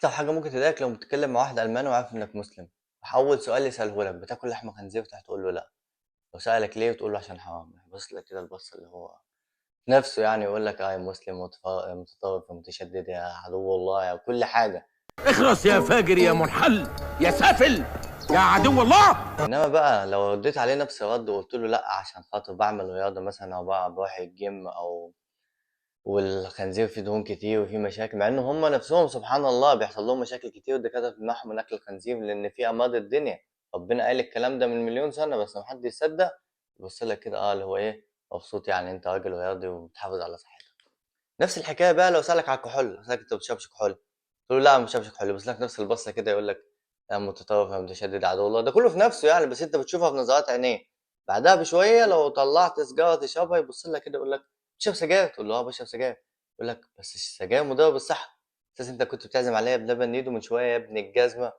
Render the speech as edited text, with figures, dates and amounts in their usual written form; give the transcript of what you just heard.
أكتر حاجة ممكن تضايقك لو بتتكلم مع واحد ألماني وعارف إنك مسلم، راح أول سؤال يسأله لك بتاكل لحمة خنزير؟ تروح تقول له لأ. لو سألك ليه وتقول له عشان حرام، يبص لك كده البصة اللي هو نفسه يعني يقول لك آه يا مسلم متطرف ومتشدد يا عدو الله يا كل حاجة. اخرس يا فاجر يا منحل يا سافل يا عدو الله. إنما بقى لو رديت عليه نفس الرد وقلت له لأ عشان خاطر بعمل رياضة مثلا أو بقى بروح الجيم أو والخنزير فيه دهون كتير وفيه مشاكل، مع إن هم نفسهم سبحان الله بيحصل لهم مشاكل كتير والدكاترة بتمنعهم من أكل الخنزير لأن فيه أمراض الدنيا. ربنا قال الكلام ده من مليون سنة بس ما حد يصدق. يبص لك كده اللي هو إيه مبسوط يعني أنت راجل رياضي وبتحافظ على صحتك. نفس الحكاية بقى لو سألك على الكحول، سألك أنت ما بتشربش كحول؟ تقول له لا ما بشربش كحول، يبص لك نفس البصة كده يقول لك يا متطرف يا متشدد عدو الله، ده كله في نفسه يعني، بس أنت بتشوفها في نظرات عينيه. بعدها بشوية لو طلعت سيجارة تشربها يبص لك كده يقول لك بتشرب سجاير؟ تقول له بشرب سجاير. يقول لك بس السجاير مضرة بالصحة، أساس أنت كنت بتعزم عليا بلبن نيدو من شوية يا ابن الجزمة.